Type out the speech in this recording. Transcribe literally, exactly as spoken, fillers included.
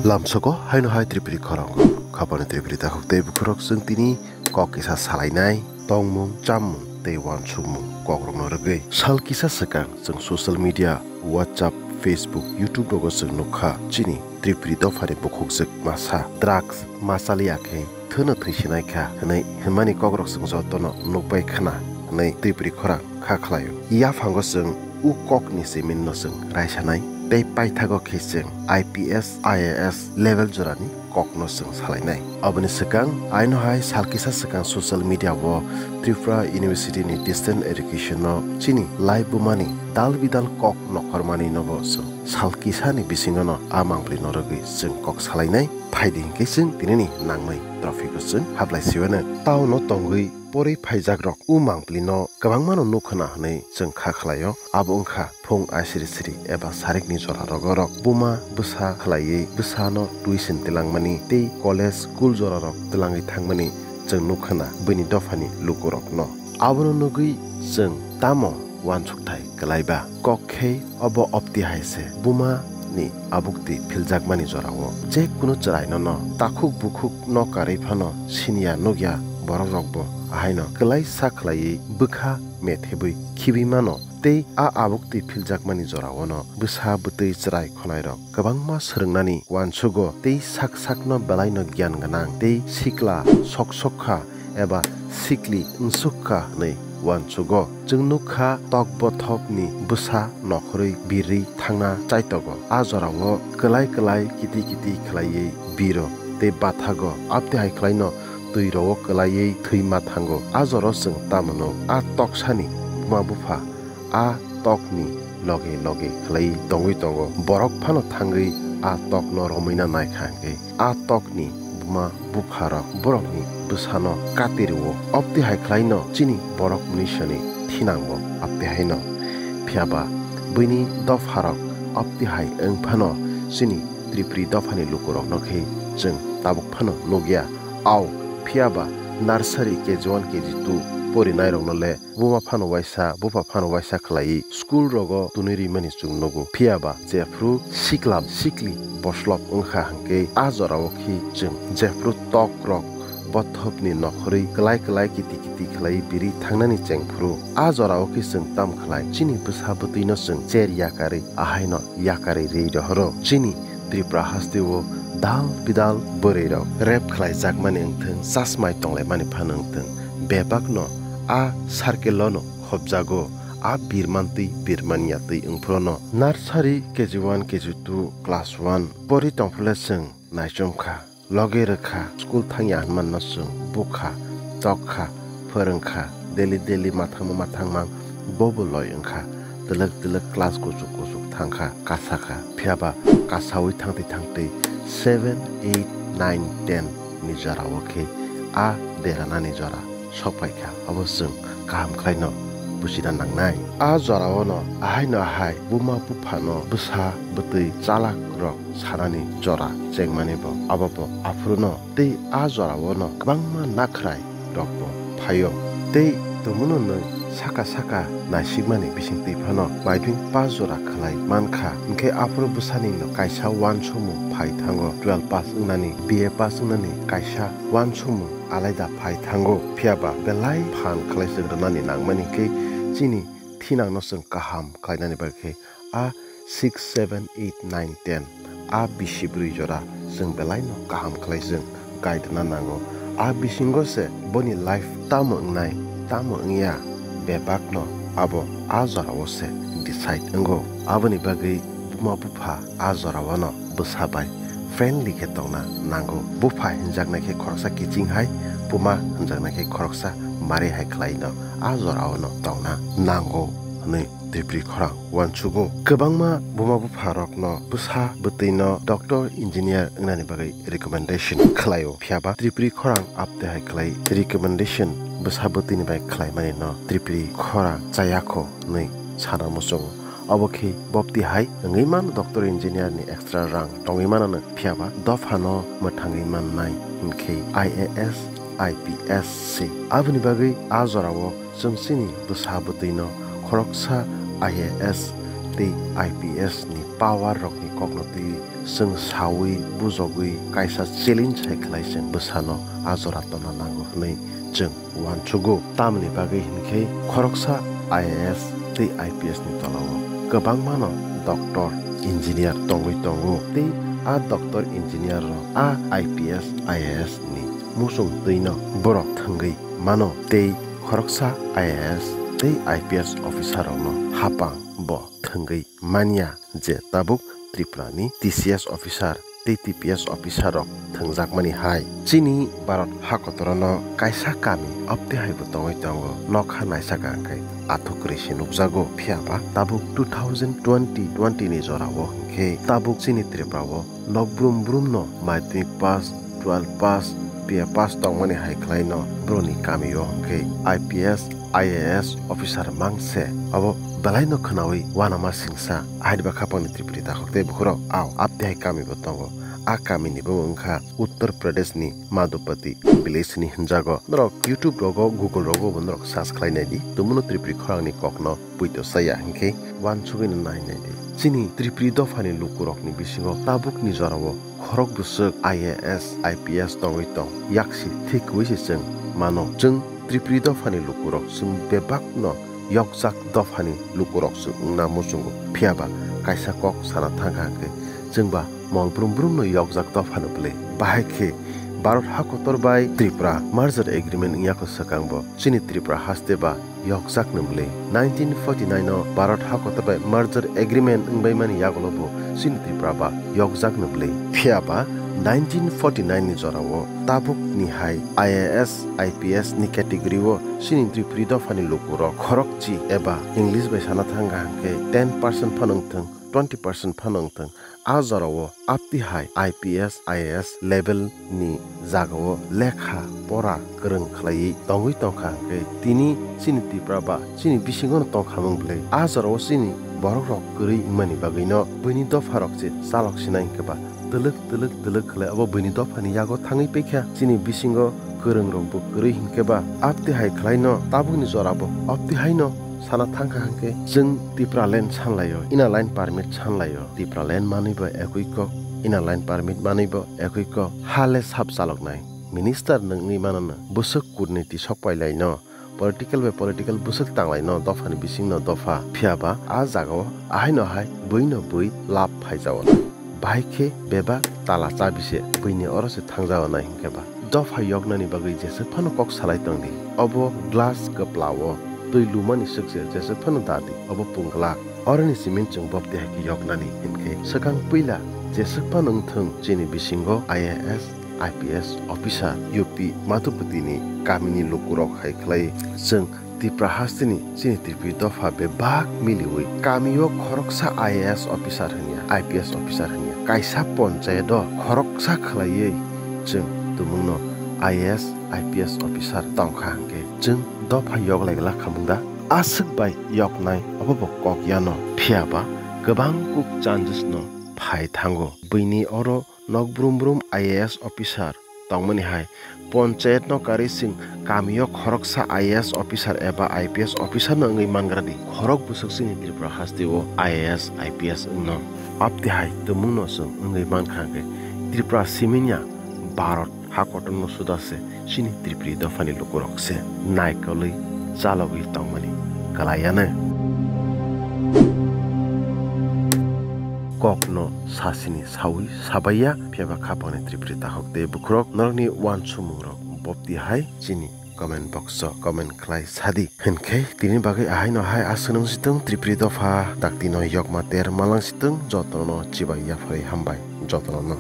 Lamsoko haino hai Tripuri khorongo. Khapani Tripuri takhuk tei bukhurok chwng tini kok kisa salainai, tongmung, chammung tei uansukmung kokrokno rwgwi. Sal kisa swkang chwng social media, WhatsApp, Facebook, YouTube rogo chwng nukha chini Tripuri dophani bukhukjwk masa drugs ma chaliya khe thwno thwisinai kha hwnwi hwnmani kokrok chwng jotono nukbai khna hwnwi Tripuri khorang kha khlaio. Yaphango chwng u kokni siminno chwng raisanai tei paithago khe chwng I P S, I A S level jorani kokno chwng salainai. Aboni swkang aino hai sal kisa swkang social media o Tripura University ni distance education no chini lai bumani dal bidal kok nokhormani nobo chwng sal kisani bisingono a mangpli no rwgwi chwng kok salainai. Phaidi hinkhe chwng tinini nangmai trophy ko chwng hablai siweno. Town o tongwi porwi phaijakrok u mangpli no kwbangmano nuk khna hwnwi chwng kha khlaio. Abo wngkha phung aisiri siri eba sarikni jora rogo rok buma bwsa khlaiwi bwsano tuition tilangmani tei college school jorarok tilangwi thangmani chwng nuk khna buini dophani lukurokno. Abono nugwi chwng tamo uansukthai kwlaiba? Kok khe obo opti hai se buma ni abukti philjakmani jorao je kunu chwraino no takhuk bukhuk no karwi phano siniya nukya borok rokbo ahaino kwlai sa khlaiwi bwkha methebwi khibwi mano. Tei a abukti philjakmani jorao no bwsa bwtwi chwrai khwnairok kwbangma swrwngnani uansugo tei sak sakno belaino giyan gwnang tei sikla sok sok kha eba sikli wngsuk kha hwnwi uansugo. Chwng nuk kha tok bothopni bwsa nokhorwi birwi thangna chaitogo. A jorao kwlai kwlai kiti kiti khlaiwi biro tei bathago. Abtwi hai khlaino twi rogo kwlaiwi thwi ma thango. A jorao chwng tamo nuk? A toksani buma bupha a tokni loge loge khlai tongwi tongo. Borok phano thangwi a tokno romwina naikha hwnkhe a tokni buma bupharok borokni bwsano kati rwo. Opti hai khlaino chini borok mwisani thinango apti haino. Phiyaba buini dopharok opti hai wng phano chini Tripuri dophani lukurokno khe chwng tabuk phano nukya. Au, phiyaba nursery K G one, K G two porinairokno le buma phano waisa, bupha phano waisa khlaiwi school rogo twnwi rimani chwng nugo. Phiyaba jephru sikla sikli boslop wngkha hwnkhe a jorao khe chwng jephru tok rok bothopni nokhorwi kwlai kwlai kiti kiti khlaiwi birwi thangnani chengphru a jorao khe chwng tam khlai chini bwsa bwtwino chwng cher yakarwi ahaino yakarwi rwi rohoro. Chini Tripura hasteo dal bidal bwrwi rok rape khlai jakmani wngthwng, chasmai tonglaimani phano wngthwng, bebakno a circle-o no khopjago, a birmantwi birmanya twi wngphruno. Nursery, K G one, K G two, class one pori tongphule chwng naichomkha, loge rwkha, school thangya hwnmanno chwng bukha, tokha, phwrwngkha, daily daily mathangma mathangmang bobo loi wngkha, twlwk twlwk class kuchuk kuchuk thangkha, kasakha, phiyaba kasaui thangtwi thangtwi seven, eight, nine, ten ni jorao khe a deranani jora sokphaikha, abo chwng kaham khlaino bujina nangnai. A jorao no ahaino ahai buma buphano bwsa bwtwi chalak rok sanani jora chengmani bo, abo bo aphuru no tei a jorao no kwbangma nakhrai rok bo phaio. Tei tongmano nwng saka saka naisikmani bisingtwi phano maidwng pass jora khlai mankha, hwnkhe aphuru bwsani no kaisa uansukmung phai thango, twelve pass wngnani, B A pass wngnani kaisa uansukmung alaida phai thango. Phiyaba belai phan khlai chwng rwnani nangmani khe chini thinangno chwng kaham khlainani bagwi khe a six, seven, eight, nine, ten a bisi bwrwi jora chwng belaino kaham khlai chwng guide rwna nango. A bisingo se boni life tamo wngnai, tamo wngya, bebakno abo a jorao se decide wngo. Aboni bagwi buma bupha a jorao no bwsa bai friendly khe tongna nango. Bupha hinjaknai khe khoroksa kiching hai, buma hinjaknai khe khoroksa mari hai khlai no a jorao no tongna nango hwnwi Tripuri khorang uansugo. Kwbangma buma bupha rokno bwsa bwtwi no doctor, engineer wngnani bagwi recommendation khlaio. Phiyaba Tripuri khorang apte hai khlai recommendation bwsa bwtwi ni bai khlaimani no Tripuri khorang chayakho hwnwi sana muchungo. Obo khe bopti hai wngwi mano doctor, engineer ni extra rang tongwi mano no, phiyaba dophano mwthangwi mannai hwnkhe I A S, I P S se. Aboni bagwi a jorao chwng chini bwsa bwtwino khoroksa I A S tei I P S ni power rokni kokno twi chwng sawi bujogwi kaisa challenge hai khlai chwng bwsano a jora tonna nango hwnwi chwng uansugo. Tamoni bagwi hinkhe khoroksa I A S tei I P S ni tolao kwbangmano doctor, engineer tongwi tongo tei a doctor, engineer rok a I P S, I A S ni muchung twino borok thwngwi mano tei khoroksa I A S tei I P S officer rokno hapang bo thwngwi manya je tabuk Tripura ni T C S officer tei T P S officer rok thwngjakmani hai. Chini Bharat hakotorono kaisa kami opti hai bo tongwi tongo, nokha naisaka hwnkhe athuk kwrwi se nukjago, phiya ba tabuk two thousand twenty twenty ni jorao hwnkhe tabuk chini Tripura o nok brum brum no madhyamik pass, twelve pass, B A pass tongmani hai khlaino boroni kamio hwnkhe I P S, I A S officer mangse abo belaino khwnawi uanama singsa ahai ba khapangni Tripuri takhuk tei bukhurok ao apti hai kami bo tongo. A kamini bumung wngkha Uttar Pradesh ni Madhupati village ni hwnjago. Norok YouTube rogo, Google rogo bo norok search khlai nai di, tumuno Tripuri khorangni kokno puito saya hinkhe uansugwino nai nai di. Chini Tripuri dophani lukurokni bisingo tabukni jorao khorok bwswk I A S, I P S tongwi tong, yaksi thik kwbwi se chwng mano. Chwng Tripuri dophani lukurok chwng bebakno yokjak dophani lukurok chwng wngna muchungo, phiya ba kaisa kok sana thangkha hwnkhe chwng ba mol brum brumno yokjak dophano bwlwi. Bahai khe Bharat hakotor bai Tripura merger agreement wngya kho swkang bo. Chini Tripura haste ba yokjakno bwlwi. Nineteen forty nine o Bharat hakotor bai merger agreement wngbaimani yagulo bo chini Tripura ba yokjakno bwlwi. Phiya ba nineteen forty nine ni jorao tabukni hai I A S, I P S ni category o chini Tripuri dophani lukurok khorokchi eba English bai sana thangkha hwnkhe ten percent phano wngthwng, twenty percent phano wngthwng, a jorao apti hai I P S, I A S level ni jagao lekha pora kwrwng khlaiwi tongwi tongkha hwnkhe tini chini Tripura ba chini bisingono tongkhamung bwlwi. A jorao chini borokrok kwrwi wngmani bagwino buini dopharok se chalok sinai hwnkhe ba twlwk twlwk twlwk khlai abo buini dophani yago thangwi paikha. Chini bisingo kwrwngrokbo kwrwi hinkhe ba apti hai khlaino tabukni jorabo apti haino sana thangkha hwnkhe chwng Tipraland sanlaio, Inner Line Permit sanlaio. Tipraland manwi bo ekwi kok, Inner Line Permit manwi bo ekwi kok. Hale sap chaloknai minister nungwi manono bwswk kurniti sokpailaino, political bai political bwswk tanglaino dophani bisingno dopha. Phiya ba a jagao ahaino hai buino bui lab phaijao. Bahai khe bebak tala chabi se buini oro se thangjao nai hinkhe ba. Dopha yoknani bagwi jeswk phano kok salai tongdi. Obo glass kwplao twi lumani swk se jeswk phano dadi. Obo punglak. Oroni simi chwng bopti hai khe yoknani hinkhe swkang puila jeswk phano wngthwng chini bisingo I A S, I P S officer U P Madhupati ni kamini lukurok hai khlai chwng Tipra hasteni chini Tripuri dopha bebak miliwi kamio khoroksa I A S officer hwnya, I P S officer hwnya, kaisa ponchayat o khoroksa khwlaiwi chwng tumungno I A S, I P S officer tongkha hwnkhe chwng dopha yoklai glak khamung da? Aswk bai yoknai obo bo kok yano, phiya ba kwbang kuk changes no phai thango. Buini oro nok brum brum I A S officer tongmani hai ponchayat no karwi chwng kamio khoroksa I A S officer eba I P S officer no wngwi mangra di. Khorok bwswk chini Tripura hasteo I A S, I P S wngno. Apti hai tumung no chwng wngwi mankha hwnkhe Tripura siminya Bharat hakotorno suda se chini Tripuri dophani lukurok se naikolwi chalogwi tongmani kwlaiya nai. Kokno sasini sawi sabaiya, phiya ba khapangni Tripuri takhuk tei bukhurok norokni uansumungrok bopti hai chini comment box o comment khlai sadi. Hinkhe tini bagwi ahaino hai aswk nung sitwng Tripuri dopha dakti no yokma ter malang sitwng jotono chibai yapharwi hambai jotono no.